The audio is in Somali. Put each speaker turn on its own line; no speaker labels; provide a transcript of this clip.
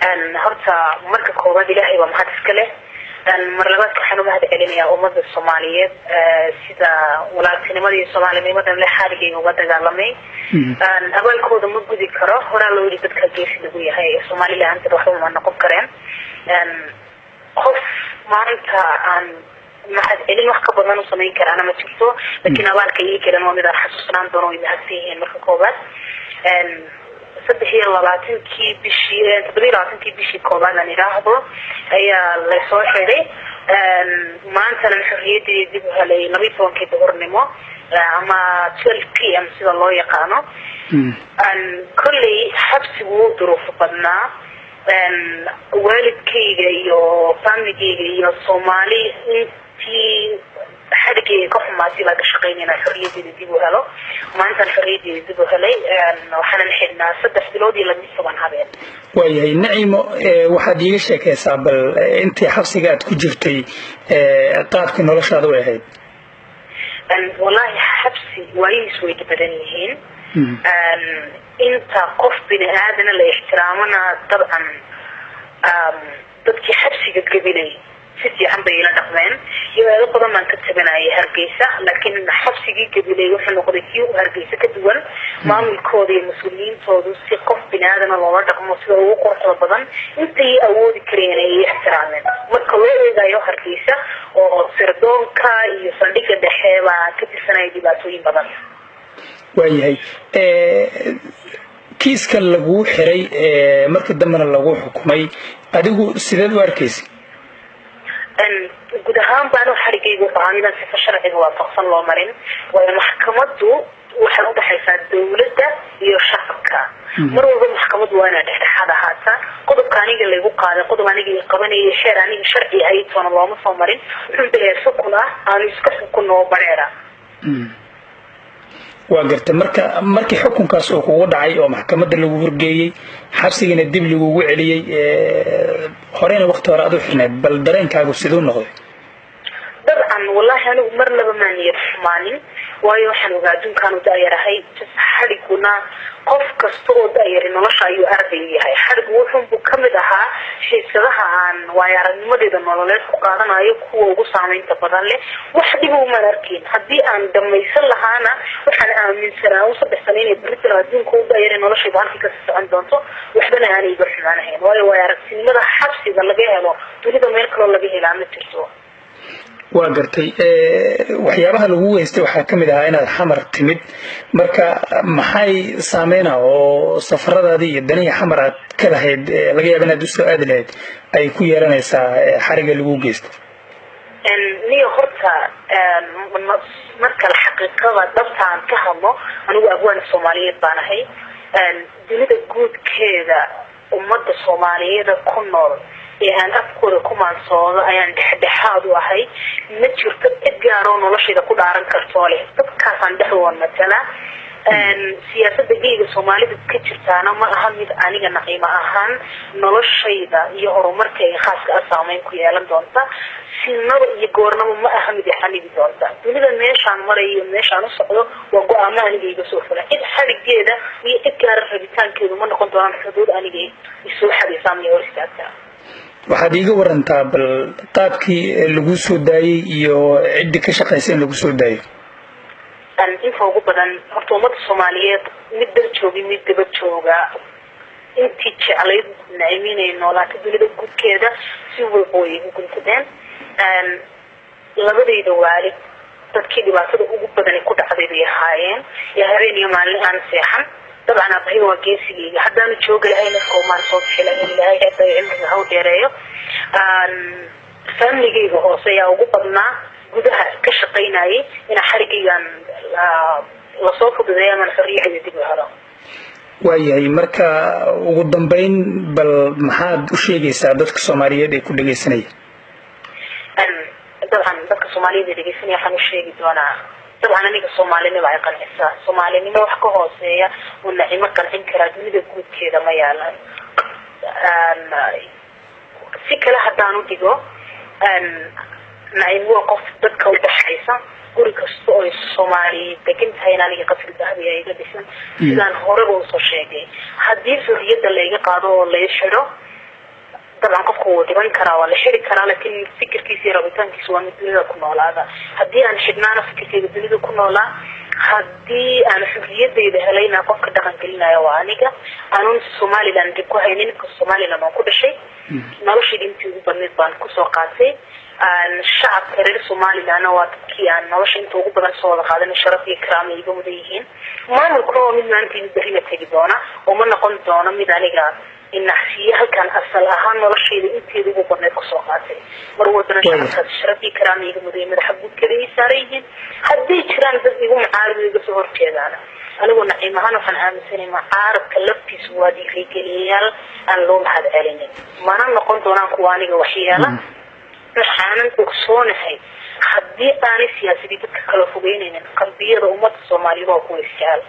Horta marka koobaad Ilaahay baa mahad iska leh. Mar labaadka waxaan u mahad celinayaa ummadda Soomaaliyeed sida walaaltinimada iyo soomaalinimadan le xaaligayga uga dagaalamay. Abaalkooda ma gudi karo. Horaa loo yidhi dadka geesi lagu yahay, Somalilaanteed waxba ma noqon kareen. Qof maanta aan mahad celin wax ka badan u samayn karaana ma jirto, laakiin abaalka ii galan waa mid aan xasuusnaan doono. Way mahadsan yihiin. Marka koobaad, 23-kii bishii, 27-kii bishii koobaad aan idhaahdo, ayaa lasoo xidhay. Maantana xorriyadeedii dib u helay 12-kii duhurnimo ama 12 p.m. sida loo yaqaano. Kolley xabsigu wuu duruufo badnaa. Waalidkayga iyo familigayga iyo Soomaali intii xadhigayga ka xumaatay baa ka shaqeynayna xorriyadeeda dib u helo. Maantaan xorriyadeeda dib u helay, waxaanan xidhnaa 3 bilood iyo 12 habeen.
Waayahay Naciimo, waxaad iiga sheekaysaa bal intii xabsiga aad ku jirtay qaabkii noloshaada u ahayd.
Wallaahi xabsi waayihiis way badan yihiin. Inta qof bini aadana la ixtiraamana, dabcan dadkii xabsiga gabilay si fiican bay ila dhaqmeen iyo eedo badan baan ka tabanayay Hargeysa, laakiin xabsigii Gabiley wuxuu noqday kii u Hargeysa ka duwan. Maamulkooda iyo mas-uuliyiintoodu si qof bini aadana loola dhaqmo sida ugu quruxda badan intay awoodi kareen ay ixtiraameen, marka loo eegayo Hargeysa oo sirdoonka iyo saldhigga dhexe baa ka tirsanaya dhibaatooyin badan.
Waayahay, kiiska laguu xiray, markii dambena lagu xukumay, adigu sideed u arkaysa?
Guud ahaan baanu xarigayga wuxuu ahaa midaan sifa sharciga waafaqsan loo marin, waayo maxkamaddu waxay udhexaysaa dawladda iyo shacabka. Mar walba maxkamaddu waa inay dhexdhexaad ahaataa. Qodobka aniga laygu qaaday, qodob aniga i qabanayay, xeer aniga sharci aytoona looma soo marin. Wuxuu dayaa xukun ah aanu iska xukunno oo bareera.
Waa gartay. Marka markii xukunkaas uu kugu dhacay oo maxkamadda lagu horgeeyey, xabsigiina dib lagugu celiyey, horeyna waqti hore aad u xirneed, bal dareenkaagu siduu noqday?
Dabcan wallaahi anigu mar laba maa niyad xumaanin, waayo waxaan ogaa adduunkaanu da-yarahay. Xadhiguna qof kasta oo da-yari nolosha ayuu arday u yahay. Xadhigu wuxuunbuu kamid ahaa xiisadaha aan waayo aragnimadeeda nololeed ku qaadanayo kuwa ugu saameynta badan leh. Wax dhiba umaan arkin. Haddii aan dhamaysan lahaana, waxaan aaminsanaa u 3 sano inay beritan adduunka u da-yari noloshayda halkii kasii socon doonto, waxbana aanay iga xumaanahayn, waayo waayo aragtinimada xabsiga laga helo dunida meel kaloo laga helaa ma jirto.
Waa gartay. Waxyaabaha lagu haystay waxaa ka mid ahaa inaad Xamar timid. Marka maxay saameyna oo safaradaadii iyo danihii Xamar aad ka lahayd, laga yaaba inaad usoo aadi lahayd, ay ku yeelanaysaa xariga lagu geysto?
Niyo, horta marka xaqiiqada dhabta aan ka hadlo, anigu abwaan Soomaaliyeed baan ahay. Dunida guudkeeda ummadda Soomaaliyeeda ku nool ee aan afkooda ku maansoodo ayaan dhexdhexaad u ahay. Ma jirto cid gaaroo noloshayda ku dhaaran kartoo leh dadkaasaan dhexdoon matala. Siyaasada geyga Soomaalida ka jirtaana ma aha mid aniga Naciimo ahaan noloshayda iyo horumarka ee khaaska ah saameyn ku yeelan doonta. Sinaba iyo goornaba ma aha mid xanibi doonta. Dunida meeshaan marayo, meeshaan u socdo, waa go-aamo aniga iga soo fula. Cid xadhigeeda iyo cid gaara rabitaankeedu ma noqon doonaan xuduud aniga isoo xadaysa ama hor istaagtaa.
Waxaad iiga warantaa bal qaabkii lagu soo daayey iyo ciddii ka shaqaysa in lagu soo daayo.
Inta ugu badan horta ummadda Soomaaliyeed, mid dal jooga, mid daba jooga, intii jeclayd Naciimo inay noolaato dunida guudkeeda si walba way igu guntadeen. Labadayda waalid dadkii dhibaatada ugu badani ku dhacday bay ahaayeen ee habeen iyo maalin aan seexan. Dabcan aabahay waa geesigeyga. Haddaanu joogi lahayn maan soo bixi lahayn. Ilaahay hadda cimriga haw dheereeyo. Familigeyga hoose ayaa ugu badnaa gudaha ka shaqaynayay inaa xarigaygan lasoo fududeeyo amaan xorriyadda dib u helo.
Waayahay. Marka ugu dambeyn bal maxaad u sheegaysaa dadka Soomaaliyeed ee ku dhegaysanaya?
Dabcan dadka Soomaaliyeed ee dhegeysanaya waxaan u sheegi doonaa, dabcan aniga soomaalinimo ay qancisaa. Soomaalinimo wax ka hooseeya oo Nacimo qancin karaa dunida guudkeeda ma yaalan. Si kale haddaan u dhigo, Nacimo waa qof dadka u dhaxaysa. Guri kasta oo Soomaali degan tahay in aniga qasri dahabi ay iga dhisan, sidaan horeba usoo sheegay. Haddii xorriyadda layga qaado oo lay xidho, Dabcan qofku wuu dhiban karaa, waa la xiri karaa, laakiin fikirkiisa iyo rabitaankiisa waa mid dunida ku noolaada. Haddii aan xidhnaana fikirkeyga dunida ku noolaa, haddii aan xurriyadayda helayna qofka dhaqan gelinaya waa aniga. Aanun Somaliland dib ku haynin, Somaliland waan ku dhashay, noloshayda intii ugu badnayd baan kusoo qaatay. Shacabka reer Somalilandna waa dadkii aan nolosha inta ugu badan soo wada qaadan, sharaf iyo karaama iga mudan yihiin. Maamulkuna waa mid maalintiina berrina tegi doona oo ma noqon doono mid aniga inaxsiiye halkaan asal ahaan noloshayda inteeda ugu badnayd kusoo qaatay. Mar walbana shacabkaas sharaf iyo karaama iga mudan, madaxa guudkeeda ii saaran yihiin. Hadday jiraan dad igu mucaarad iga soo horjeedaana, anigoo Naciim ahaan waxaan aaminsanay mucaaradka laftiisu waa dhiirigeliyayaal aan loo mahad celinin, mana noqon doonaan kuwa aniga waxyeela. Waxaanan ogsoonahay haddii aanay siyaasadii dadka kala fogeynaynin, qalbiyada ummadda Soomaaliyeed waa kuwa isjecel.